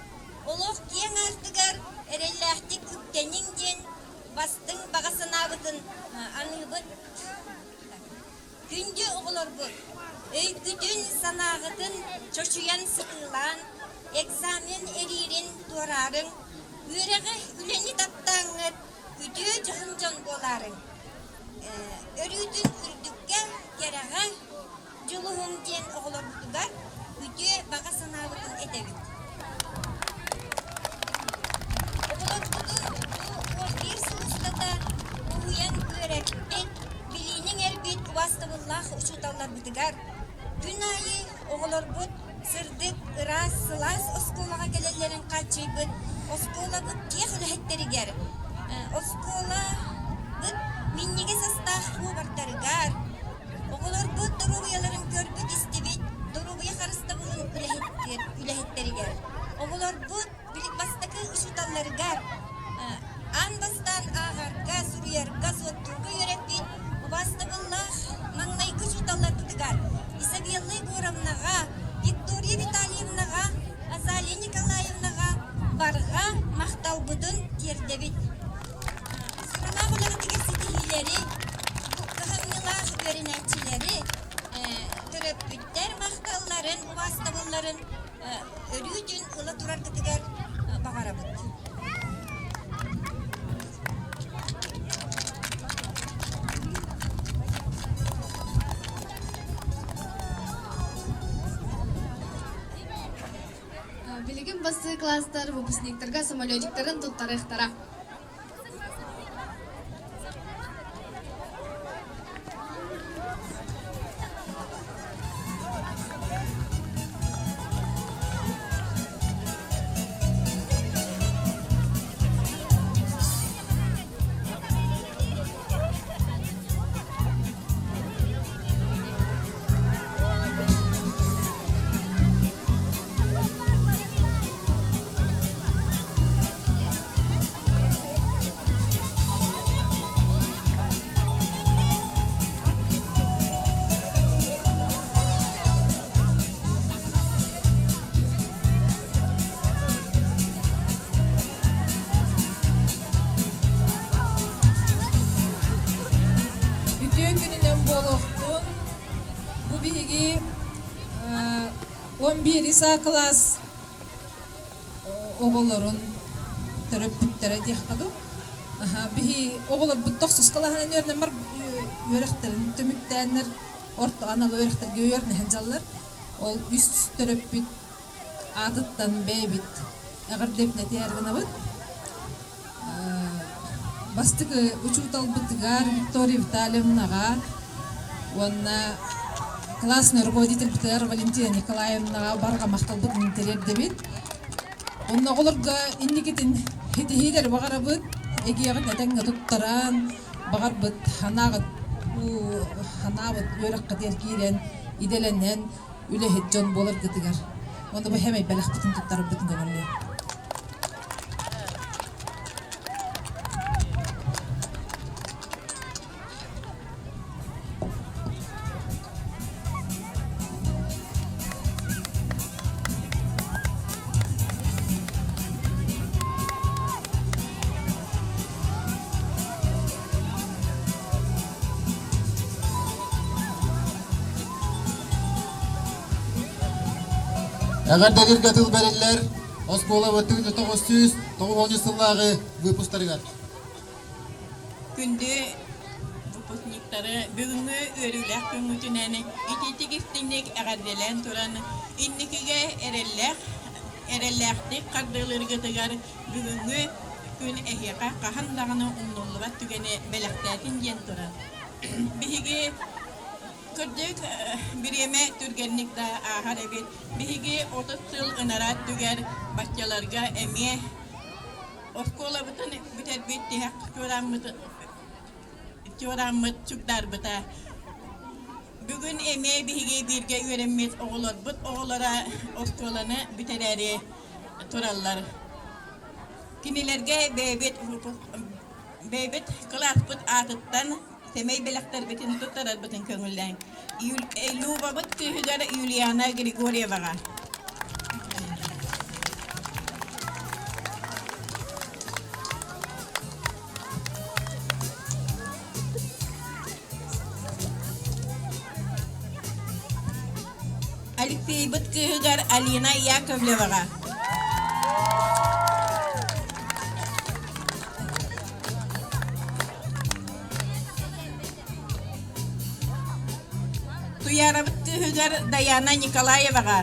олох киэҥ аартыгар эрэллээхтик үктэниҥ диэн бастыҥ баҕа санаабытын аныыбыт. Күндү оҕолорбут, өйгүтүн-санааҕытын чочуйан сытыылаан, экзамен эриирин туораарыҥ, үөрэҕи, үлэни таптааҥҥыт, үтүө дьоһун дьон буолаарыҥ. Өрүүтүн үрдүккэ, кэрэҕэ дьулуһуҥ диэн оҕолорбутугар үтүө баҕа санаабытын этэбит. Оҕолорбутун бу 11 сыл устата уһуйан үөрэппит, билиини иҥэрбит убаастабыллаах учууталларбытыгар күн аайы оҕолорбут сырдык, ыраас, сылаас оскуолаҕа кэлэллэрин хааччыйбыт оскуолабыт киэх үлэһиттэригэр, оскуолабыт минньигэс астаах пуобардарыгар, оҕолорбут доруобуйаларын көрбүт-истибит доруобуйа харыстабылын үлэһиттэригэр, оҕолорбут бастакы учууталларыгар аан бастаан ааҕарга, суруйарга, суоттуурга үөрэппит убаастабыллаах маҥнайгы учууталларбытыгар Изабелла Егоровнаҕа, Виктория Витальевнаҕа, Азалия Николаевнаҕа барҕа махталбытын тиэрдэбит. Сыралаах үлэҕитигэр ситиһиилэри, кыһамньылаах үөрэнээччилэри, төрөппүттэр махталларын, убаастабылларын өрүүтүн ыла тураргытыгар баҕарабыт. Билигин бастыы класстар выпускниктарга самолетиктарын туттарыахтара. Үтүө күнүнэн буолуохтун. Бу биһиги 11 кылаас оҕолорун төрөппүттэрэ диэххэ дуу. Биһи оҕолорбут тохсус кылааһынан үөрэнэн бар үөрэхтэрин түмүктээннэр орто анал үөрэхтэргэ үөрэнэ сылдьаллар. Ол үс төрөппүт аатыттан бэйэбит. Эҕэрдэбин этээр гынабыт. Бастакы учууталбытыгар Виктория Витальевнаҕа уонна классный руководительбитигэр Валентина Николаевнаҕа барҕа махталбытын тириэрдэбит. Онно оҕолорго инникитин ситиһиилэри баҕарабыт, эгиэҕин этэҥҥэ туттаран, баҕарбыт санааҕыт санаабыт үөрэххитигэр киирэн, идэлэнэн, үлэһит дьон буоларгытыгар. Уонна бу хэмэй бэлэхпитин туттарарбытын көҥүллүө. Эҕэрдэлииргэ тыл бэриллэр оскуола 1990 сыллааҕы выпустарыгар. Күндү выпускниктары бүгүҥҥү үөрүүлээх күҥҥүтүнэн итиитик истиҥник эҕэрдэлээн туран, инникигэ эрэллээх эрэллээхтик хардыылыыргытыгар бүгүҥҥү күн эһиэхэ хаһан даҕаны умнуллубат түгэни бэлэхтээтин диэн туран, биһиги кырдьык бириэмэ түргэнник да ааһар эбит. Биһиги 30 сыл ынараа өттүгэр баччаларга эмиэ Оскуолабытын бүтэрбит тиһэх чуорааммыт чугдаарбыта. Бүгүн эмиэ биһиги бииргэ үөрэммит оҕолорбут оҕолоро оскуоланы бүтэрээри тураллар. Кинилэргэ бэйэбит бэйэбит кылааспыт аатыттан сэмэй бэлэхтэрбитин туттарарбытын көҥүллээҥ. Любабыт кыыһыгар Юлиана Григорьеваҕа. Алексейбыт кыыһыгар Алина Яковлеваҕа. Туйаарабыт кыыһыгар Даяна Николаеваҕа.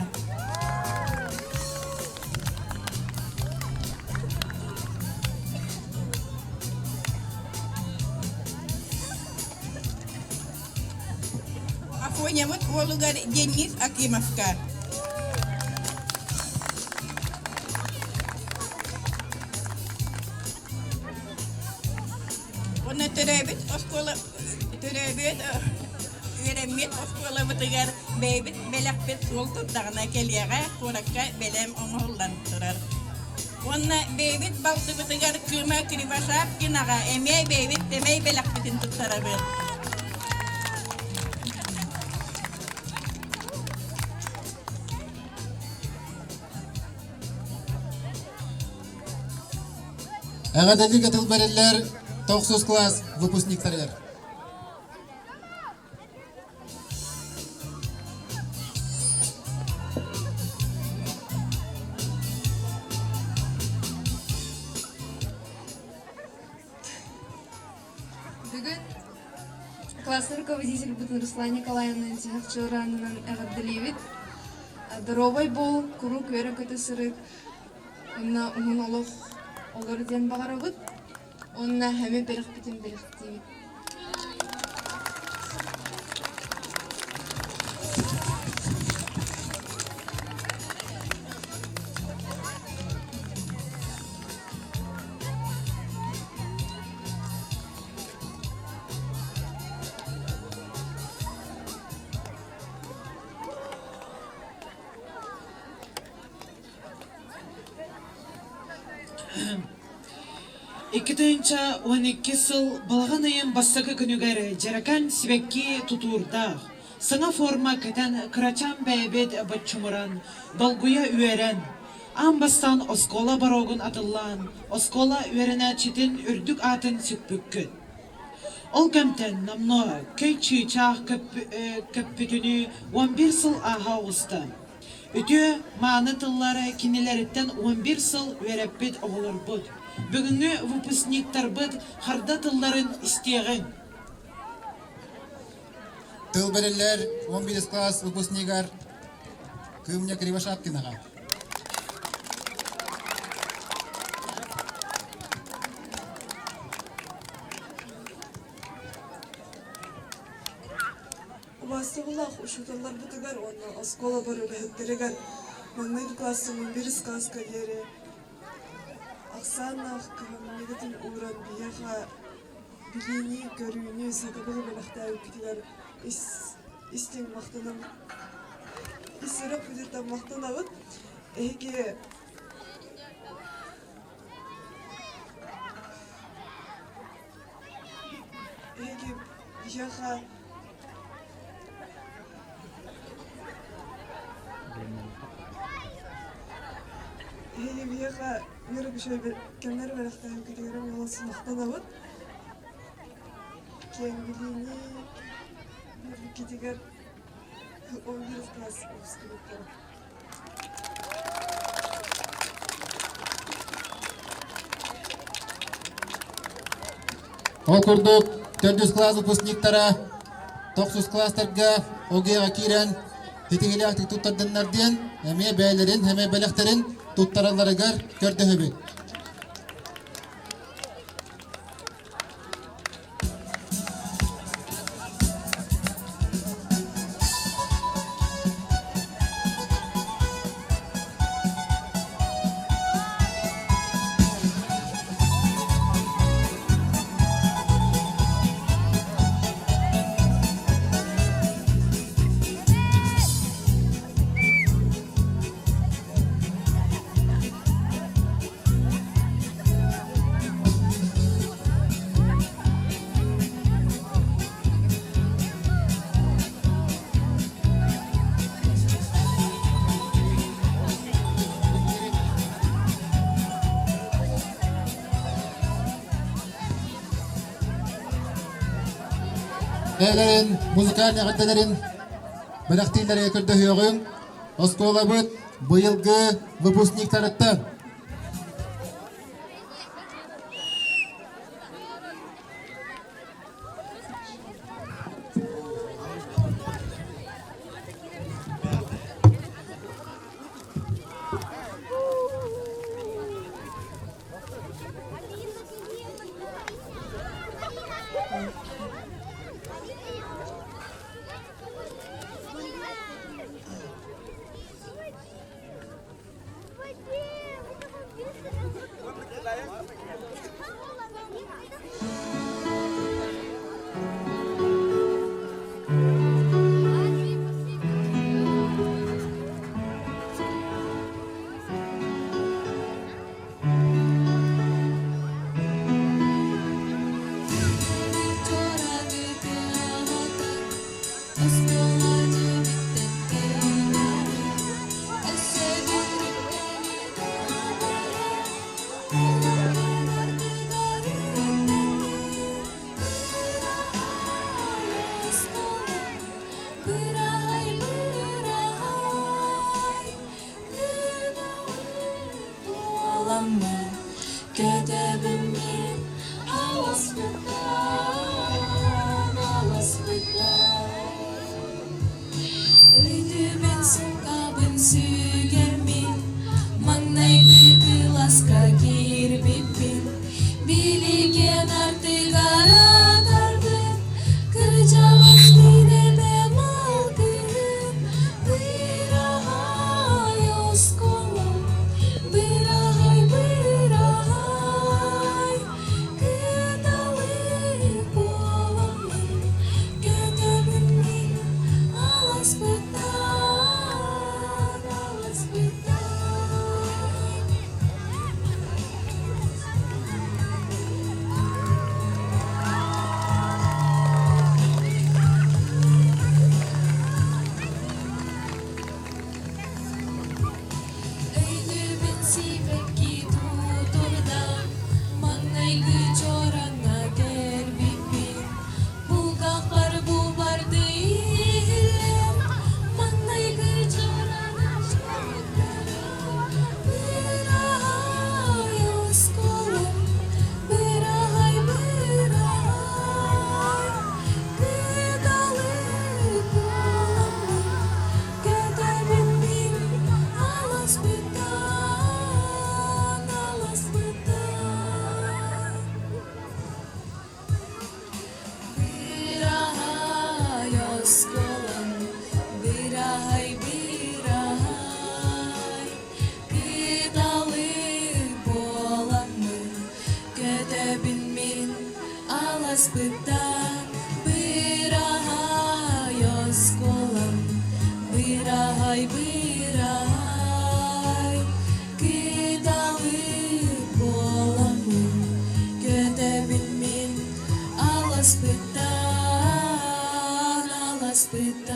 Афонябыт уолугар Денис Акимовка. Уонна төрөөбүт оскуола төрөөбүт үөрэммит оскуолабытыгар бэйэбит бэлэхпит суол турдаҕына кэлиэҕэ, куоракка бэлэм оҥоһуллан турар. Уонна бэйэбит балтыбытыгар Кыма Кривошапкинаҕа эмиэ бэйэбит сэмэй бэлэхпитин туттарабыт. Эҕэрдэлииргэ тыл бэриллэр тохсус класс выпускниктарыгар. Бүгүн классный руководитель Руслан Николаевна Тихохчуранынан эҕэрдэлиибит. Доруобай буол, куруук үөрэ-көтө сырыт, Онно уһун олох олор диэн баҕарабыт. Уонна эмиэ бэлэхпитин бэлэхтиибит. 2012 сыл балаҕан ыйын бастакы күнүгэр дьаракан сибэкки тутуурдаах, саҥа форма кэтэн кырачаан бэйэбит боччумуран, долгуйа үөрэн, аан бастаан оскуола боруогун атыллаан, оскуола үөрэнээччитин үрдүк аатын сүкпүккүт. Ол кэмтэн номнуо көй чыычаах көппүтүнүү 11 сыл ааһа оҕуста. Үтүө, мааны тыллары кинилэриттэн 11 сыл үөрэппит оҕолорбут, бүгүҥҥү выпускниктарбыт харда тылларын истиэҕиҥ. Тыл бэриллэр 11 класс выпускнигар Кыымня Кривошапкинаҕа. Убаастабыллаах учууталларбытыгар уонна оскуола бары үлэһиттэригэр маҥнайгы кылаастан биирис кылааска диэри ахсааннаах кыһамньыгытын ууран биһиэхэ билиини, көрүүнү, сатабылы бэлэхтээбиккитигэр ис истиҥ махтанабыт, ис сүрэхпититтэн махтанабыт. Эһиги Эһиги биһиэхэ Эһиги биһиэхэ үөрэ үчүгэй кэмнэр бэлэхтээбиккитигэр олус махтанабыт. Киэҥ билиини биэрбиккитигэр 11 класс выпускниктара. Ол курдук, төрдүс кылаас выпускниктара тохсус кылаастарга ОГЭ-ҕа киирэн ситиһиилээхтик туттардыннар диэн эмиэ бэйэлэрин, эмиэ бэлэхтэрин туттаралларыгар көрдөһөбүт. Бэйэлэрин музыкальнай эҕэрдэлэрин бэлэхтииллэригэр көрдөһүөҕүҥ. Оскуолабыт быйылгы выпускниктарыттан Аласпыттан быраһай оскуолам, быраһай, быраһай, кыталык буоламмын, көтөбүн мин аласпыттан, аласпыттан.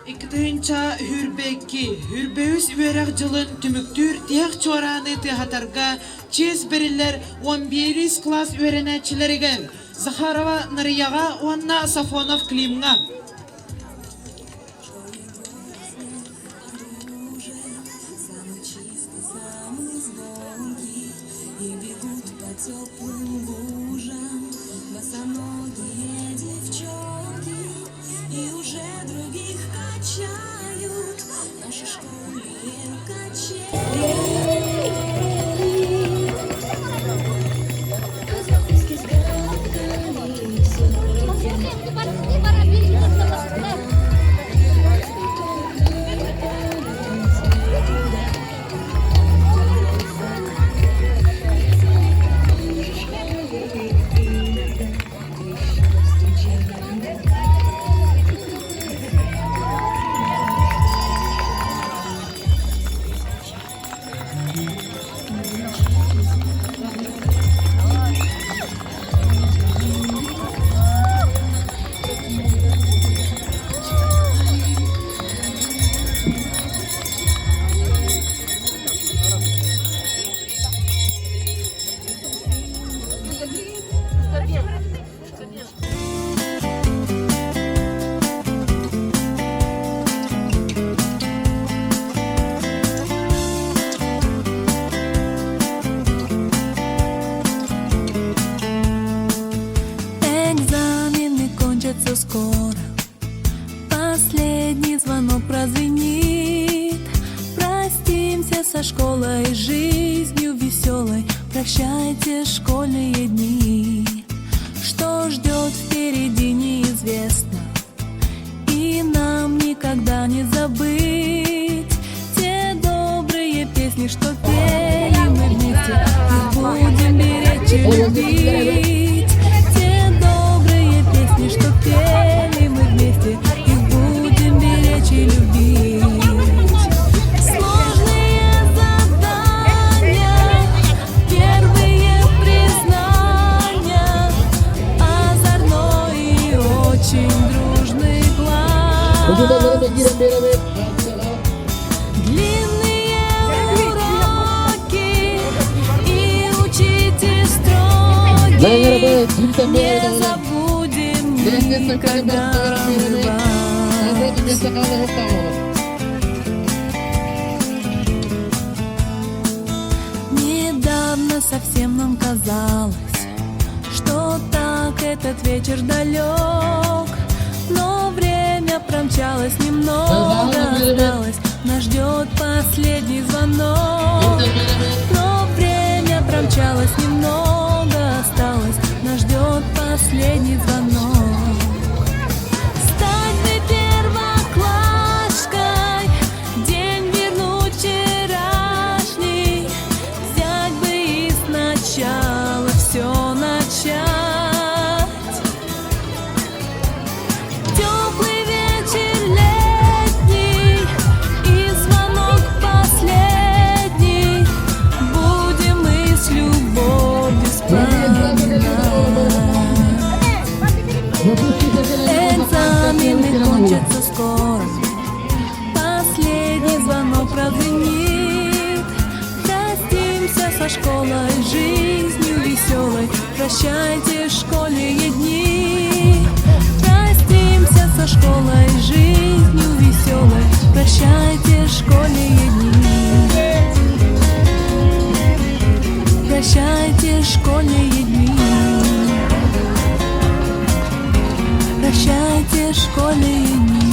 Икки хүрбэкки, хүрбэүс үөрэх дьылын түмүктүүр тиһэх чуорааны тыаһатарга чиэс бэриллэр 11 класс үөрэнээччилэригэр Захарова Нарыйаҕа уонна Сафонов Климҥа. И бегут по теплым лужам Босоногие девчонки И уже других качают Наши школьные качели. Казахский с галками Экзамены кончатся скоро, Последний звонок прозвенит. Простимся со школой, жизнью веселой. Прощайте школьные дни. Что ждет впереди, неизвестно. И нам никогда не забыть те добрые песни, что пели мы вместе. Их будем беречь и любить. Те добрые песни, что пели мы вместе, их будем беречь и любить. Сложные задания, первые признания, озорной и очень дружный класс. Длинные уроки и учитель строгий. Не забудем никогда мы вас. Недавно совсем нам казалось, что так этот вечер далек, но время промчалось немного осталось, нас ждет последний звонок. Но время промчалось немного осталось, нас ждет последний звонок. Стать бы первоклашкой, день вернуть вчерашний, взять бы и сначала все начать. Теплый вечер летний и звонок последний, будем мы с любовью вспоминать. Экзамены кончатся скоро, последний звонок прозвенит. Простимся со школой, жизнью веселой, прощайте школьные дни. Простимся со школой, жизнью веселой, прощайте школьные дни. Прощайте школьные дни. Прощайте, школьные дни.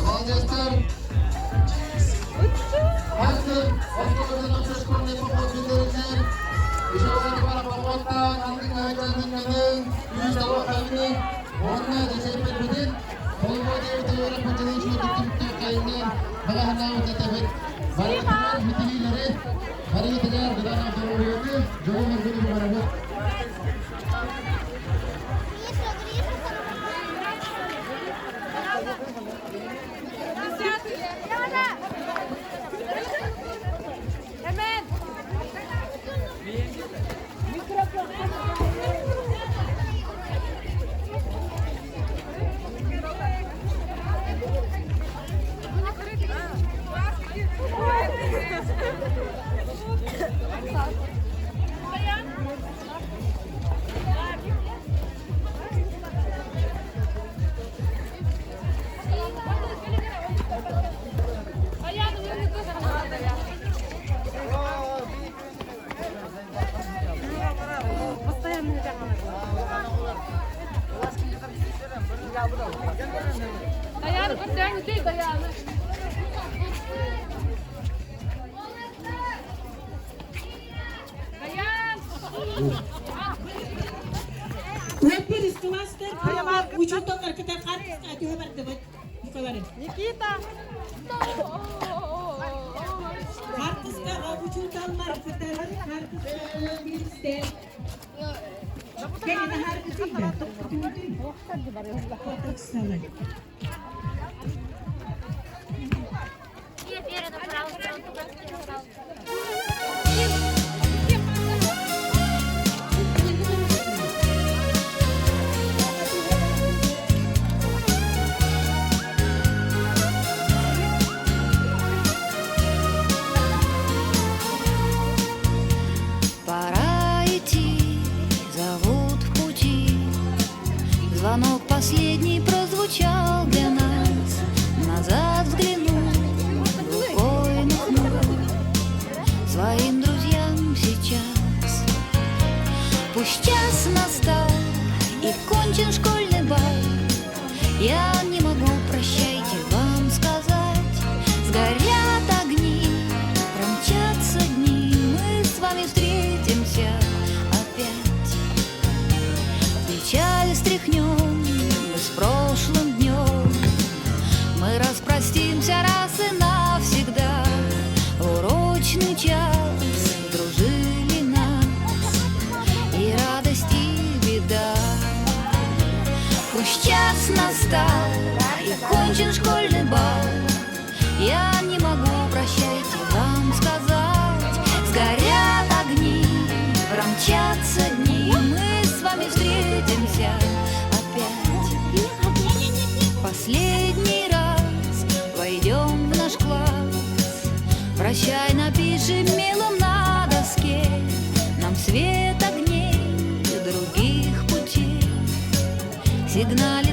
Молодецтар! Мастер, осколодун общешкольный поход бүтэринэн, ишалар бар походтан андын айданын үс ала хайны, онна десеппетин, холбо девет үөрэх бутын шуутуктукту кайнын багаханаа утатабыт. Барытыгар хитилилери, барытыгар гыдана доруйуну, жолун күнү барабыт. Hemen. Dayanı götürün, dayanı. Dayan. Уэппир класстар учууталлар кытар хартыска түһэ бардыбыт. Букалары. Никита! Хартыска учууталлар кытар хартыска бирсте. Кэлин хартысыйда. Пора идти, зовут в пути. Звонок последний прозвучал для нас. Назад взглянул, рукой махнул своим друзьям сейчас. Пусть час настал и кончен школьный бал. Я не могу, прощайте, вам сказать. Сгорят огни, промчатся дни, мы с вами встретимся опять. Печаль стряхнем мы с прошлым днем, мы распростимся раз и навсегда. Урочный час дружили нас и радость, и беда. Пусть час настал и кончен школьный бал. Я не могу, прощайте, вам сказать. Сгорят огни, промчатся дни, мы с вами встретимся опять. Последний раз войдем в наш класс. Прощай, напишем мелом на доске. Нам свет огней других путей. Сигналит.